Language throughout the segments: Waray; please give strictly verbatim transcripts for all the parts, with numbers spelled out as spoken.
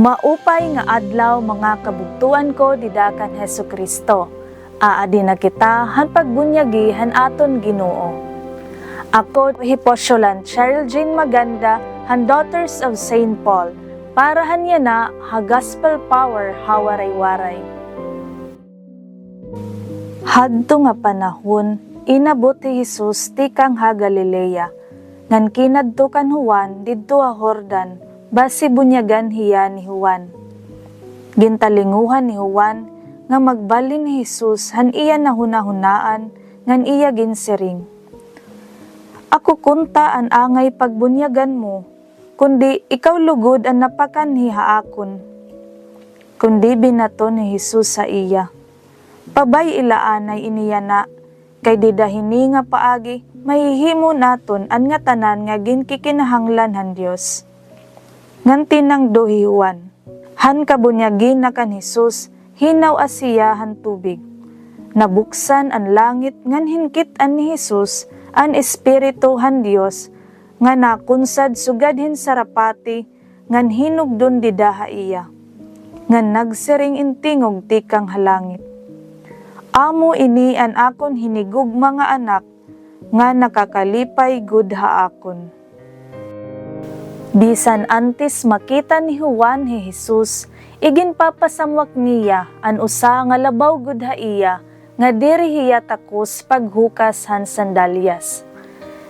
Maupay nga adlaw, mga kabugtoan ko dida kan Hesukristo. Aadi na kita han pagbunyagi han aton Ginoo. Ako hi Posyolan Cheryl Jean Maganda han Daughters of Saint Paul para han yana ha Gospel Power ha Waray-Waray. Hadto nga panahon, inabot hi Jesus tikang ha Galilea, ngan kinadto kan Juan didto ha Jordan, basi bunyagan hiya ni Juan. Gintalinguhan ni Juan nga magbalhin hi Jesus han iya nahunahunaan, ngan iya ginsiring, "Ako kunta an angay pagbunyagan mo, kundi ikaw lugod an napakanhi ha akon." Kundi binaton ni Jesus ha iya, "Pabay-i la anay ini yana, kay dida hini nga paagi mahihimo naton an ngatanan nga ginkikinahanglan han Dios." Ngan tinangdo hi Juan. Han kabunyagi na kan Jesus, hinaw-as hiya han tubig. Nabuksan an langit ngan hinkit-an ni Jesus an Espiritu han Dios nga nakunsad sugad hin sarapati ngan hinugdon dida ha iya. Ngan nagsiring in tingog tikang ha langit, "Amo ini an akon hinigugma nga Anak, nga nakakalipay gud ha akon." Bisan antes makita ni Juan hi Jesus, iginpapasamwak niya an usa nga labaw gud ha iya nga diri hiya takos paghukas han sandalyas.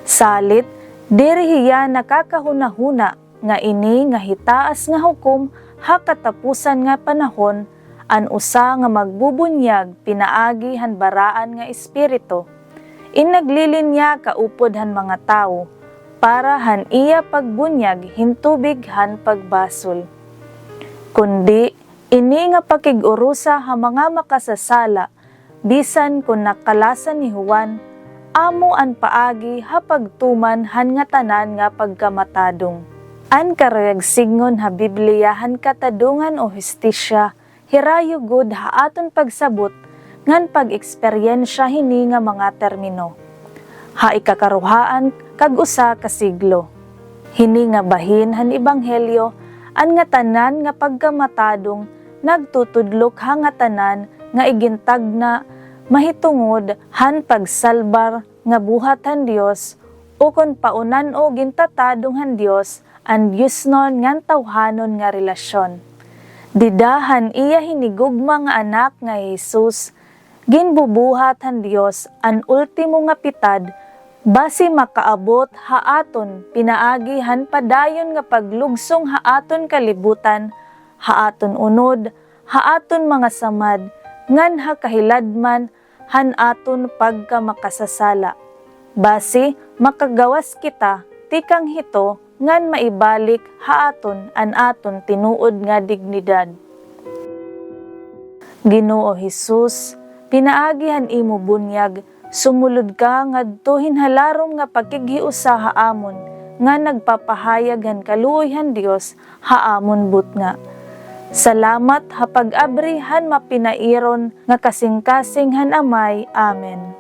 Salit, diri hiya nakakahunahuna nga ini nga hitaas nga hukom ha katapusan nga panahon, an usa nga magbubunyag pinaagi han baraan nga espiritu, in naglilinya kaupod han mga tawo para han iya pagbunyag hin tubig han pagbasol. Kundi ini nga pakig-urusa ha mga makasasala, bisan kon nakalasan ni Juan, amo an paagi ha pagtuman han ngatanan nga pagkamatadong. An karuyag sidngon ha Biblia han katadongan o hustisya, hirayo gud ha aton pagsabot ngan pag-eksperyensya hini nga mga termino ha ikakaruhaan kag usa ka siglo. Hini nga bahin han ebanghelyo, an ngatanan nga pagkamatadong nagtutudlok ha ngatanan nga igintagna mahitungod han pagsalbar nga buhat han Dios, ukon paunan-o gintatadong han Dios an diosnon ngan tawhanon nga relasyon. Dida han iya hinigugma nga Anak nga hi Jesus, ginbubuhat han Dios an ultimo nga pitad basi makaabot ha aton pinaagi han padayon nga paglugsong ha aton kalibutan, ha aton unod, ha aton mga samad, ngan ha kahiladman han aton pagkamakasasala. Basi makagawas kita tikang hito ngan maibalik ha aton an aton tinuod nga dignidad. Ginoo Jesus, pinaagi han imo bunyag, sumulod ka ngadto hin halarom nga pakighiusa ha amon nga nagpapahayag han kaluoy han Dios ha amon butnga. Salamat ha pag-abri han mapinairon nga kasingkasing han Amay. Amen.